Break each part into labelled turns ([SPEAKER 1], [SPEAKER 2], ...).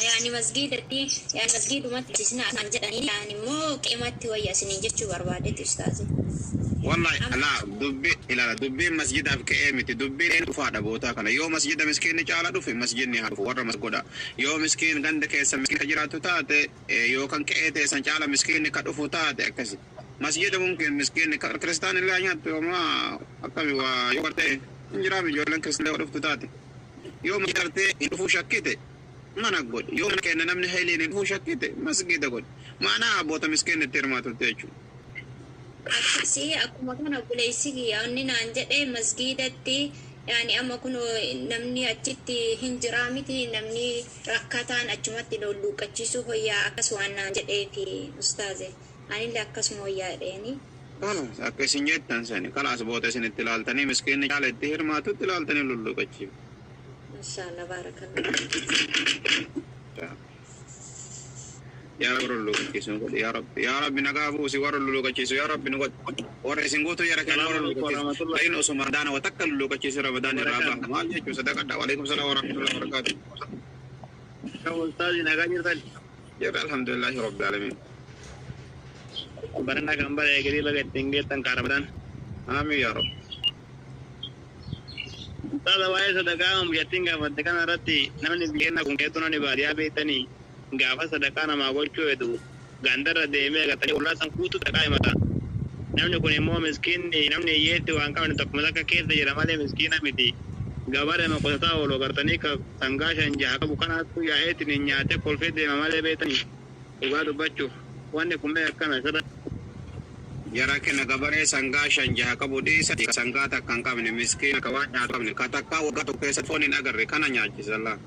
[SPEAKER 1] Yaani masgiidatti yaani masgiidumatti isina naan jedhanii yaani immoo qeematti wayya isiniin jechuu barbaadetti ustaazi.
[SPEAKER 2] Wallahi laa dubbi ilaala, dubbiin masjidaaf qe'ee miti, dubbiin een dhufaadha bootaa kana. Yoo masjida miskiinni caala dhufe, masjidni haa dhufu, warra mas godha. Yoo miskiin ganda keessa miskiin ka jiraatu taate, yookaan qe'ee teessan caala miskiinni ka dhufu taate, akkasi masjida mumkin miskiinni kiristaan illee haa nyaattu. Yoomaa akkami waa yoo gartee hin jiraami, ijoolleen kiristaan illee dhuftu taate, yoo masjida gartee hin dhufuu shakkite, mana godhi. Yoo mana kenna namni hayliin hin dhufuu shakkite, masgida godhi. Maanaa abboota miskiinni itti hirmaatutti jechuudha.
[SPEAKER 1] Akkasii akkuma kana obboleessi kiyya inni naan jedhe masgiidatti, yaani amma kun namni achitti hin jiraa miti, namni rakkataan achumatti lolluuqqachiisuu hoyyaa, akkas waan naan jedheefi ustaaze, anillee akkasuma hoyyaa jedheeni.
[SPEAKER 2] Kalaas akka isin jettan sani, kalaas boota isin itti ilaaltanii miskiinni caala itti hirmaatutti ilaaltanii lulluuqachiif.
[SPEAKER 1] Inshaallah, baarakallah.
[SPEAKER 2] Yaa Rabbi, lulluuqachiisu nu godhi. Yaa Rabbi, yaa Rabbi, nagaa buusi, warra lulluuqachiisu yaa Rabbi nu godhi. Warra isin guutuu jara kenna warra
[SPEAKER 3] Salaamu alaikum
[SPEAKER 2] lulluuqachiisu.
[SPEAKER 3] warahmatullahi
[SPEAKER 2] Lain osoo Ramadaana wa takka lulluuqachiisu Ramadaan irraa
[SPEAKER 3] wabarakatuh.
[SPEAKER 2] baha maal jechuun sadaqadha. Waalaikum salaam warahmatullahi wabarakatuh.
[SPEAKER 3] Ustaazi, nagaa jirtan?
[SPEAKER 2] Jirra, alhamdulillahi rabbil alamin.
[SPEAKER 3] Barana kan bara eegalii baga ittiin geettan kaa Ramadaan.
[SPEAKER 2] Aamin yaa Rabbi.
[SPEAKER 3] Ustaaza, waa'ee sadaqaa mucattiin gaafatte kana irratti, namni biyya kun keessattuu namni baadiyyaa beektanii gaafa sadaqaa namaa gochuu hedu gandarra deemee agartanii ollaa san guutuu sadaqaa himata. Namni kun immoo miskiinni, namni hiyyeetti waan qabne tokkuma takka keessa jira malee miskiina miti. Gabaadhuma qotataa oolu agartanii ka sangaa shan jaha qabu kanaatu yaa'eetiin hin nyaatee kolfee deema malee beektanii, dhugaa dubbachuuf wanni kun mee akkana sirra.
[SPEAKER 2] Jara kenna, gabaree sangaa shan jaha qabu dhiisa, sangaa takka hin qabne, miskiina ka waan nyaatu qabne, ka takkaa waggaa tokko keessatti foon hin agarre kana nyaachisa laa.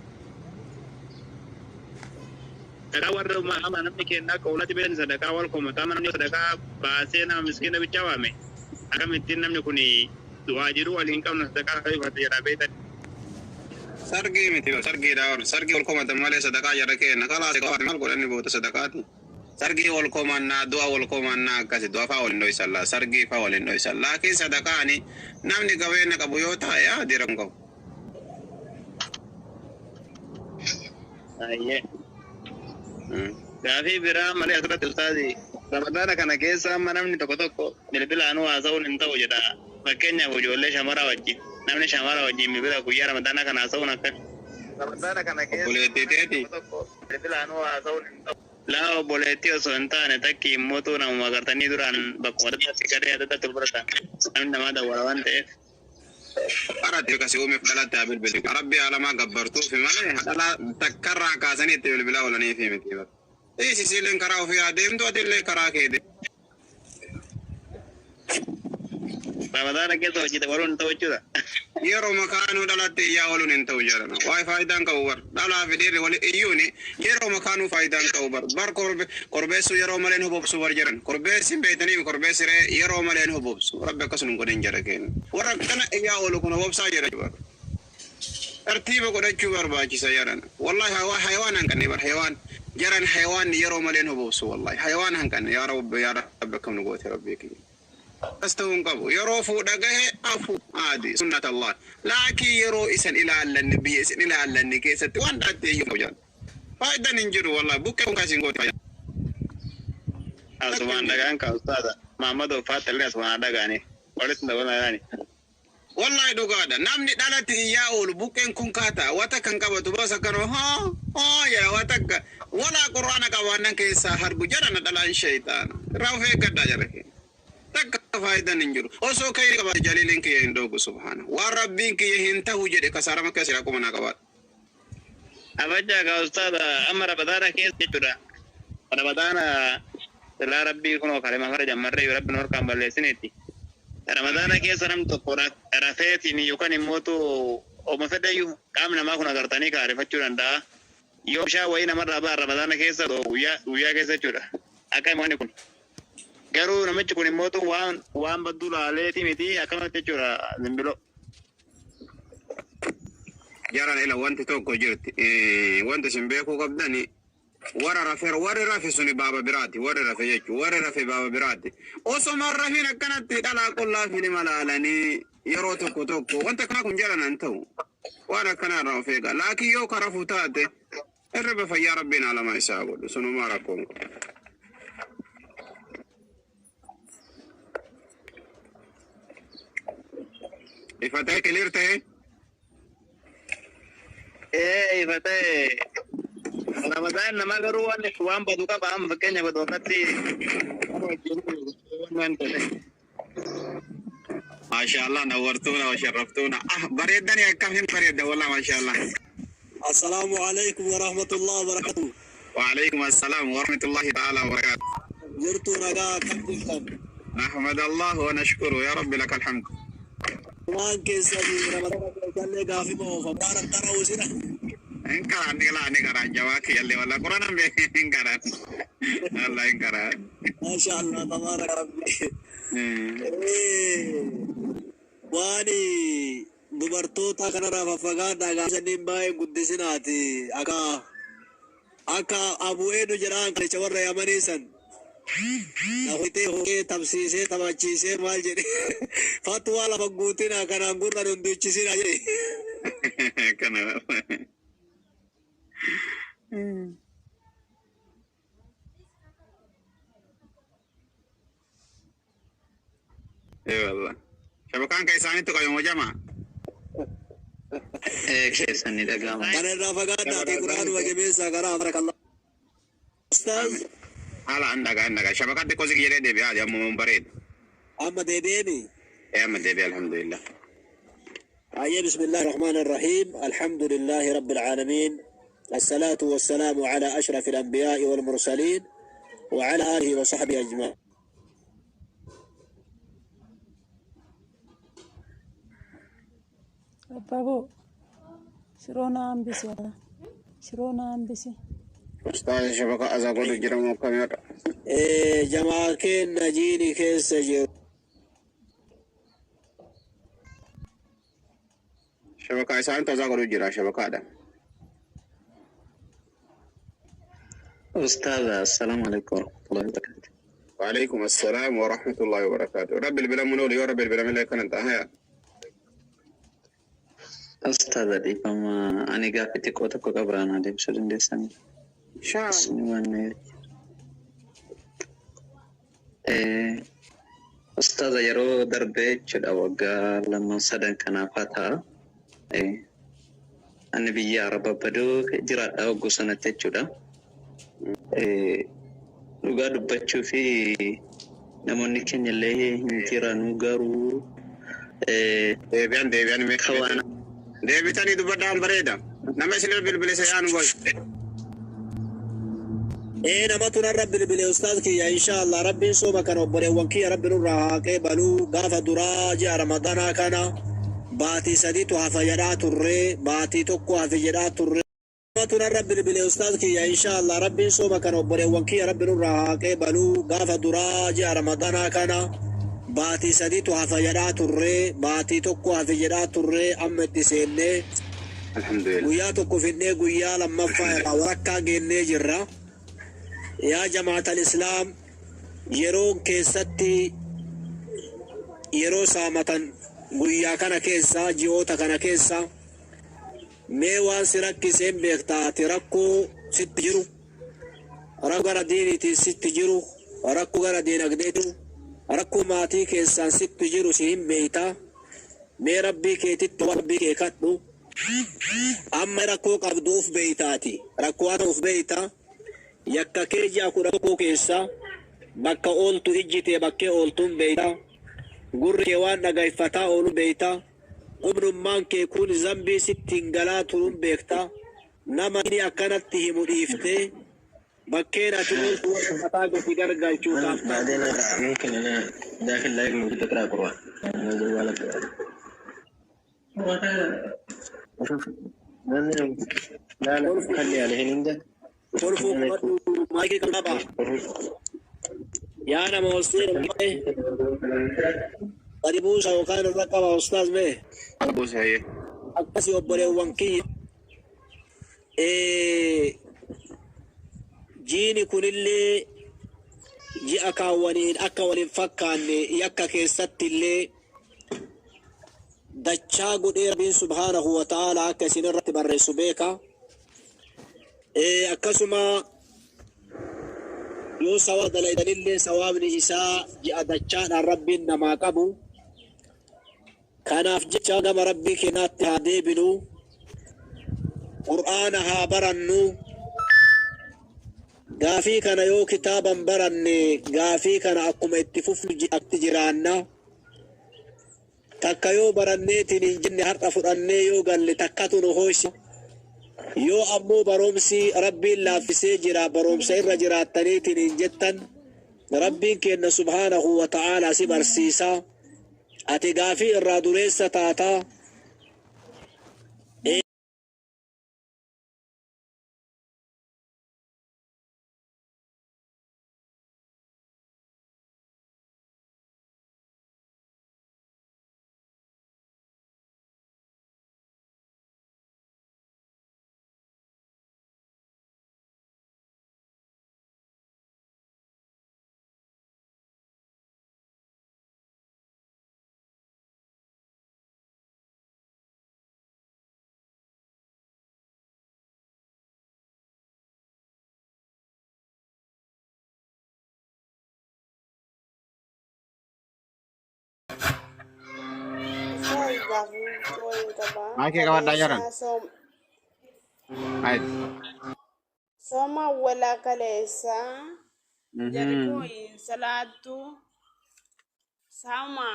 [SPEAKER 3] Sadaqaa warra amma namni keenya akka oolatti beekan sadaqaa wal komataa, namni sadaqaa baasee nama miskiina bichaa waame, akkamittiin namni kun du'aa jiru waliin qabna sadaqaa ifate jedha beektan.
[SPEAKER 2] Sargii miti, sargiidha warra sargii wal komatan malee sadaqaa jara kenna kalaas maal godhanni boota sadaqaati. Sargii wal komannaa, du'a wal komannaa, akkasi du'a faa waliin dho'isan laa, sargii faa waliin dho'isan, laakiin sadaqaani namni gabeena qabu yoo taa'e dira hin qabu.
[SPEAKER 3] Ayyee. Gaafii biraa malee asirratti ustaazi, Ramadaana kana keessa amma namni tokko tokko bilbilaanuu haasa'uun hin ta'u jedha. Fakkeenyaaf ijoollee shamara wajjin, namni shamara wajjin bilbila guyyaa Ramadaana kana haasa'uun akka. Ramadaana kana keessa
[SPEAKER 2] Obboleettii teeti.
[SPEAKER 3] tokko tokko bilbilaanuu haasa'uun hin ta'u. Laa, obboleettii osoo hin taane, takki immoo namuma agartanii duraan bakkuma adda addaatti garee adda addaatti wal baratan, namni namaa dawwala waan ta'eef.
[SPEAKER 2] Qaratti kasi uumeef dhalatte haa bilbili. Rabbi alamaa gabbartuufi malee dhala takkarraa kaasanii itti bilbilaa oolaniifi miti. Dhiisi, isiilleen karaa ofii haa deemtu, ati illee karaa kee deemi.
[SPEAKER 3] Ramadaana keessa hojii dabaluun hin ta'u jechuudha.
[SPEAKER 2] Yeroo makaanuu dhalatte iyyaa ooluun hin ta'u jedhama. Waa'ee faayidaan qabu bar. Dhalaa fi dhiirri wali iyyuuni yeroo makaanuu faayidaan qabu bar. Bar korbeessuu yeroo malee hin hobobsu bar jedhan. Korbeessi hin beektanii, korbeessi ree yeroo malee hin hobobsu. Rabbi akkasuma hin godhin jedha keenya. Warra kana iyyaa oolu kun hobobsaa jedha bar. Tartiiba godhachuu barbaachisa jedhan. Wallahi hayawaan hanqanne bar, hayawaan. Jaran hayawaan yeroo malee hin hobobsu wallahi. Hayawaan hanqanne. Yaa Rabbi, yaa Rabbi, akkam nu goote Rabbii kiyya. Akkas ta'uu hin qabu. Yeroo fuudha gahe afu aadi sunnat Allah. Laakiin yeroo isan ilaallanne, biyya isin ilaallanne keessatti waan dhaatte iyyuu qabu jedhan. Faayidaan hin jiru wallahi, buqqee kun kaasiin goote faayidaan.
[SPEAKER 3] Asumaan dhagaan ka ustaaza. Mahammad Uffaatti illee asumaan dhagaani. Walitti dabalanii.
[SPEAKER 2] Wallahi dhugaadha. Namni dhalatti iyyaa oolu buqqeen kun kaata. Wata kan qabatu bas akkana haa haa jedha, wata akka walaa qur'aana qabaannan keessaa hargu jedhana, dhalaan shayxaana. Irraa of eeggadhaa jara keenya. Takka faayidaan hin jiru. Osoo kayri qabaate jaliiliin kiyya hin dhoogu subhaana. Waan Rabbiin kiyya hin tahu jedhe kasaarama keessa jira akkuma naa qabaadha.
[SPEAKER 3] Abajaa ka ustaaza, amma Ramadaana keessa jechuudha. Ramadaana silaa Rabbii kunoo kalima kana jammarree yoo Rabbi nu harkaan balleessineeti. Ramadaana keessa namni tokko rafeetiin yookaan immootu oma fedhayyuu qaamni namaa kun agartanii kaarifachuu danda'a. Yoo bishaan wayii namarraa ba'an Ramadaana keessa, guyyaa guyyaa keessa jechuudha. Akka wanni kun. Garuu namichi kun immootu waan badduu laaleeti miti, akkanumatti jechuudha zimbiloo.
[SPEAKER 2] Jaran ila, wanti tokko jirti. Wanti isin beekuu qabdani, warra rafe, warri rafe suni baaba biraati. Warri rafe jechuun warri rafe baaba biraati. Osoma rafin akkanatti dhalaa qullaa filima laalanii yeroo tokko tokko wanta akkanaa kun jaran hin ta'u. Waan akkanaa irraa of eega. Laakiin yoo ka rafu taate Irriba fayyaa rabbiin alama isaa godhu sunumaa rakkoon qabu. Ifa ta'e clear ta'e.
[SPEAKER 3] Ee ifa ta'e Ramadaan nama garuu waan badu qaba amma fakkeenyaaf adoonatti waan ta'e.
[SPEAKER 2] Maashaallah nawwartuuna wa sharraftuuna. Ah bareeddani akkam hin bareedda wallah maashaallah.
[SPEAKER 4] السلام عليكم ورحمة الله وبركاته.
[SPEAKER 2] وعليكم السلام ورحمة الله تعالى وبركاته.
[SPEAKER 4] Jirtu nagaa kam jirtan?
[SPEAKER 2] نحمد الله ونشكره يا رب لك الحمد.
[SPEAKER 4] Waan keessanii Ramadana keessallee gaafii oofa. Waan qara'u sina.
[SPEAKER 2] إن كران لا نكران جواك يلي ولا قرآن إن كران الله إن كران.
[SPEAKER 4] ما شاء الله تبارك ربي. Waan dubartoota kanarraa faffagaadhaa gaafisaniin baay'ee guddisinaati. Akka abu'eenu jedhaan kanicha warra yamanii san. Hojjetee hojjetee tapsiisee taphachiisee maal jedhe fatwaa lafa guutina kanaan gurra dunduchisina jedhe.
[SPEAKER 2] Kana. Eh wallah. Shabakaan ka isaanitti qabamu jama.
[SPEAKER 3] Ee keessan ni dhaga'ama.
[SPEAKER 4] Kana irraa fagaadhaati quraanuma jabeessaa karaa barakallah. Ustaaz.
[SPEAKER 2] Haala an dhagaa an dhagaa. Shabakaan xiqqoo si jedhee deebi'aa ammoo mun bareeda.
[SPEAKER 4] Amma deebi'eemi.
[SPEAKER 2] Ee amma deebi'e alhamdulillah.
[SPEAKER 4] آية بسم الله الرحمن الرحيم الحمد لله رب العالمين الصلاة والسلام على أشرف الأنبياء والمرسلين وعلى آله وصحبه أجمعين.
[SPEAKER 5] Abbaboo shiroo na hambisi shiroo na hambisi.
[SPEAKER 2] Ustaaz shabakaa azaa godhu jedhamu akkamidha?
[SPEAKER 4] Jamaa keenya jiini keessa jiru.
[SPEAKER 2] Shabakaa isaanitti azaa godhu jira shabakaadha.
[SPEAKER 3] Ustaaza assalaamu alaikum warahmatullahi wabarakatuh.
[SPEAKER 2] وعليكم السلام ورحمة الله وبركاته. رب البلاد منول يا رب البلاد من كان انت هيا.
[SPEAKER 3] Ustaaza dhiifama ani gaaffii xiqqoo tokko qaba na deebisuu dandeessanii.
[SPEAKER 2] Shaa.
[SPEAKER 3] Isin waan Ustaaza yeroo darbee jechuudha waggaa lama sadan kanaaf haa ta'a. Ani biyya Araba baduu jiraadha wagguu sanatti jechuudha. Dhugaa dubbachuu fi namoonni keenya illee hin jiranuu garuu
[SPEAKER 2] Deebi'an deebi'an mee.
[SPEAKER 3] Kawaana.
[SPEAKER 2] Deebitanii dubbadhaan bareeda. Nama isin bilbilise yaanu boy.
[SPEAKER 4] Ee namatu narra bilbile ustaaz kiyya insha Allah rabbiin sooma kana obboleewwan kiyya rabbi nurraa haa qeebaluu gaafa duraa ji'a ramadaanaa kana baatii sadiitu hafa jedhaa turre baatii tokko hafe jedhaa turre. Namatu narra bilbile ustaaz kiyya insha Allah rabbiin sooma kana obboleewwan kiyya rabbi nurraa haa qeebaluu gaafa duraa ji'a ramadaanaa kana baatii sadiitu hafa jedhaa turre baatii tokko hafe jedhaa turre amma itti seennee
[SPEAKER 2] Alhamdulillah.
[SPEAKER 4] Guyyaa tokko fidnee guyyaa lammaffaa irraa warakkaa geennee jirra. Yaa jamaatal islaam yeroon keessatti yeroo saamatan guyyaa kana keessa ji'oota kana keessa mee waan si rakkiseen beektaa ati rakkoo sitti jiru rakkoo gara diiniitiin sitti jiru rakkoo gara diinagdee jiru rakkoo maatii keessaan sitti jiru si hin beektaa mee rabbii keetitti rabbii kee kadhu amma rakkoo qabdu uf beeytaati rakkoo ati uf beeytaa yakka kee ji'a 11 keessa bakka ooltu ijji tee bakkee ooltuun beeytaa gurri kee waan dhagayfataa oolu beeytaa qubnummaan kee kun zambii sitti hin galaa turuun beektaa nama inni akkanatti himu dhiiftee bakkeen ati ooltu warra mataa gadi gargalchuudhaaf.
[SPEAKER 6] بعدين ممكن انا داخل لايف موجود اقرا قران انا جوالك شوف لا لا خلي على هنا عندك.
[SPEAKER 4] Kolfuu qabadhu maayikii qaba yaa nama ol seenu mee gadi buusa yookaan irra qaba ustaaz mee.
[SPEAKER 2] Buusa hayyee.
[SPEAKER 4] Akkasii obboleewwan kiyya jiini kunillee ji'a kaawwaniin akka waliin fakkaanne yakka keessatti illee dachaa godhee rabbiin subhaanahu wa ta'ala akka isin irratti barreessu beeka. Akkasuma yoo sawaaba dalaydanillee sawaabni isaa ji'a dachaadhaan Rabbiin namaa qabu. Kanaaf jecha gama Rabbii keenyaatti haa deebinu. Qur'aana haa barannu. Gaafii kana yoo kitaaban baranne gaafii kana akkuma itti fufnu ji'atti jiraanna. Takka yoo baranneetiin hin jenne har'a fudhannee yoo galle takkatu nu hooysa. Yoo ammoo baromsi Rabbiin laaffisee jira baromsa irra jiraattaniitiin hin jettan Rabbiin keenna subhaanahu wa ta'aalaa si barsiisa. Ati gaafii irraa dureessa taata.
[SPEAKER 7] Ustaaz gaafii waliin qaba.
[SPEAKER 2] Maayikii qabadhaa jiran.
[SPEAKER 7] Kaleessa soom
[SPEAKER 2] Haydi.
[SPEAKER 7] sooma awwalaa kaleessa jarri koo hin salaattu saama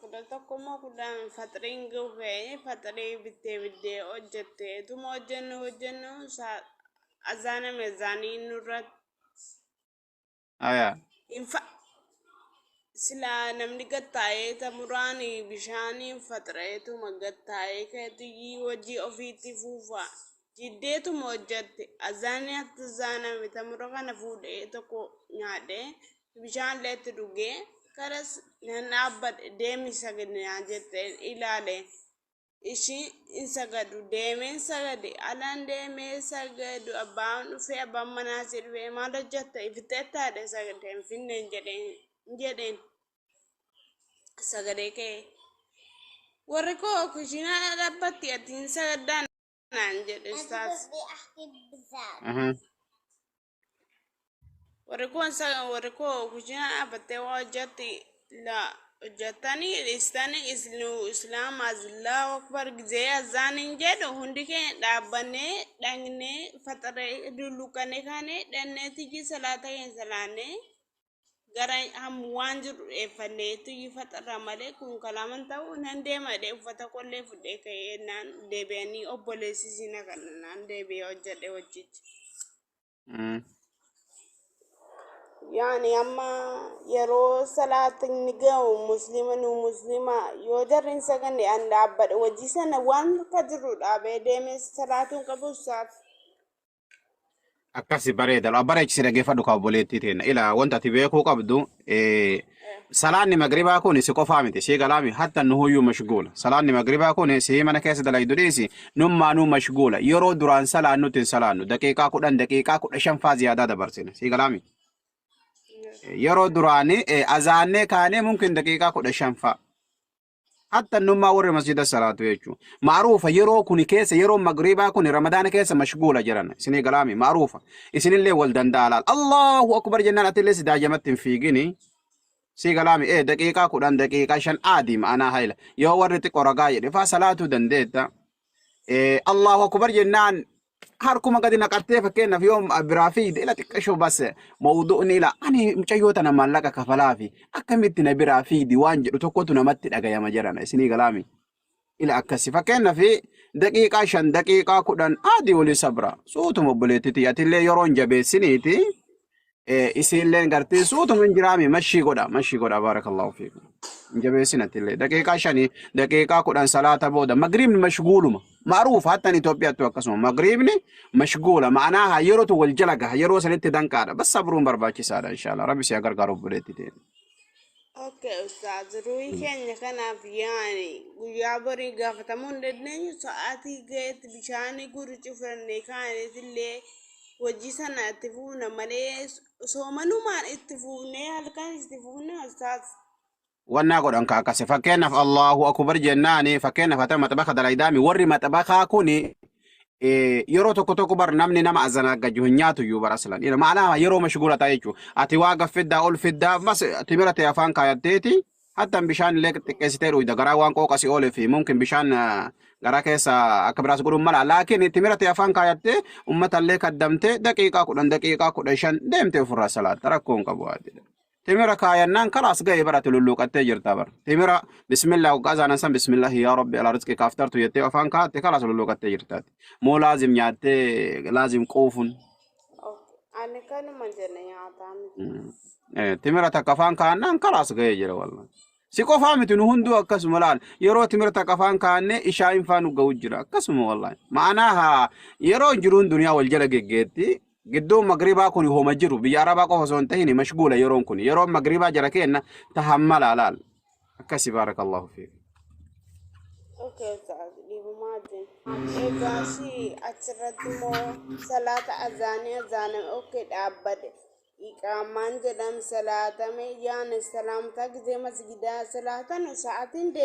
[SPEAKER 7] 11 moo 10 faxiriin gahee faxirii bittee biddee hojjette etuma hojjennu hojjennu azaana meezaanii nurratti
[SPEAKER 2] Aya.
[SPEAKER 7] hin fa silaa namni gattaa'ee tamuraan bishaaniin faxireetuma gattaa'ee keetiyyii hojii ofiitti fuufa jiddeetuma hojjette azaanni atti azaaname tamura kana fuudhee tokko nyaadhee bishaan illee itti dhugee karas nan dhaabbadhe deemi sagadi naan jette ilaale ishii hin sagadu deemeen sagade alaan deemee sagadu abbaan dhufee abbaan manaa si dhufee maal hojjette ifixeettaadhe sagade hin finneen jedheen jedheen sagadee ka'e warri koo kushiinaa dhaabbatti ati hin sagaddaan naan jedhe ustaas. Warri koo warri koo kushiinaa dhaabbattee waa hojjetti la hojjettanii dhiistanii isnu islaam allahu akbar gizee azaan hin jedhu hundi keenya dhaabbannee dhaqnee faxaree lulluqannee kaanee dhannee tiyyi salaata keenya salaannee gara hammu waan jiru dheeffannee tiyyi faxarra malee kun kalaaman ta'u nan deema jedhee uffata qollee fudhee ka'ee naan deebi'anii obboleessi siin kana naan deebi'ee hojjedhe hojichi. Yaani amma yeroo salaatni ga'u muslima nu muslima yoo jarri hin saganne an dhaabbadhe hojii sana waan harka jiru dhaabee deemee salaatuun qabu isaaf.
[SPEAKER 2] Akkasi bareeda. Bareechisi dhaggeeffadhu kaa obboleettii teenna. Ilaa wanta ati beekuu qabdu salaanni magribaa kun si qofaa miti. Si galaami hatta nuhuyyuu mashguula. Salaanni magribaa kun si mana keessa dalaydu dhiisi nummaanuu mashguula. Yeroo duraan salaannutti hin salaannu. Daqiiqaa 10 daqiiqaa 15 faa ziyaadaa dabarsina. Si galaami. Yeroo duraanii azaannee kaanee mumkin daqiiqaa 15 faa. Hatta nummaa warri masjida salaatu jechuun. Ma'ruufa yeroo kuni keessa yeroo magriibaa kuni ramadaana keessa mashguula jiran. Isinii galaami ma'ruufa. Isinillee wal danda'a laal. Allahu akbar jennaan atillee si daajamatti hin fiigini. Sii galaami daqiiqaa 10 daqiiqaa 5 aadii ma'anaa hayla. Yoo warri xiqqoo ragaa jedhe faa salaatuu dandeetta. Allahu akbar jennaan harkuma gadi naqattee fakkeenyaaf yoo biraa fiigde ila xiqqashoo bas mawdu'ni ila ani mucayyoo tana maallaqa kafalaa fi akkamitti na biraa fiigdi waan jedhu tokkotu namatti dhagayama jedhana isinii galaami. Ila akkasi fakkeenyaaf daqiiqaa 5 daqiiqaa 10 aadii olii sabra suutuma obboleettiti atillee yeroo hin jabeessiniiti isiilleen gartee suutuma hin jiraami mashii godha mashii godha baarakallahu fiikum hin jabeessin atillee daqiiqaa 5 daqiiqaa 10 salaata booda magriibni mashguuluma ma'ruuf hattan Itoophiyaattu akkasuma magriibni mashguula ma'anaa haa yerootu wal jala gaha yeroo sanitti danqaadha bas sabruun barbaachisaadha inshallah rabbi si haa gargaaru obboleetti ta'e.
[SPEAKER 7] Okay ustaaz ruhii keenya kanaaf yaani guyyaa borii gaafatamuu hin dandeenyu sa'aatii ga'etti bishaanii guutuu cufannee kaaneetillee hojii sana itti fuufna malee soomanumaan itti fuufnee halkan itti fuufna ustaaz.
[SPEAKER 2] Wannaa godhan ka akkasi fakkeenyaaf Allahu akbar jennaani fakkeenyaaf ata maxbaka dalaydaami warri maxbakaa kuni Yeroo tokko tokko bar namni nama azanaggaju hin nyaatu iyyuu bara aslan. Ila maanaa yeroo mashguula ta'a jechuudha. Ati waa gaffiddaa ol fiddaa bas timira ta'e afaan kaayatteeti. Hattan bishaan illee xiqqeessitee dhuyda garaa waan qooqa si oolee fi mumkin bishaan garaa keessa akka biraas godhuun mala. Laakiin timira ta'e afaan kaayattee uummata illee kaddamtee daqiiqaa 10, daqiiqaa 15 deemtee ofirraa salaatta, rakkoo hin qabu haati. Timira kaayannaan kalaas ga'ee barate, lulluuqattee jirta bara. Timira bismillah hoggaa zaanan san bismillah yaa rabbi ala rizqi kaaftartu jettee afaan kaayatte, kalaas lulluuqattee jirtaati. Moo laazim nyaattee laazim quufuun.
[SPEAKER 7] Ani kanuma jenna, nyaataa miti.
[SPEAKER 2] Timira takka afaan kaa'annaan kalaas ga'ee jira wallahi. Si qofaa miti, nu hunduu akkasuma laal. Yeroo timira takka afaan kaa'annee ishaayin faa nu ga'u jira akkasuma wallahi. Ma'anaa haa yeroo jiruun duniyaa wal jala geggeetti. Gidduun magribaa kun homa jiru biyya arabaa qofa osoo hin ta'in mashguula yeroon kun. Yeroon magribaa jara keenna tahammala laal. Akkasi, baarakallahu fiik.
[SPEAKER 7] Okay, ustaaz, dhiibumaa wajjin. Egaa si achirratti immoo salaata azaanii azaaname, okay, dhaabbate. Iqaamaan jedham salaatame yaani salaamtaa gizee masgidaa salaatan sa'aatiin deema.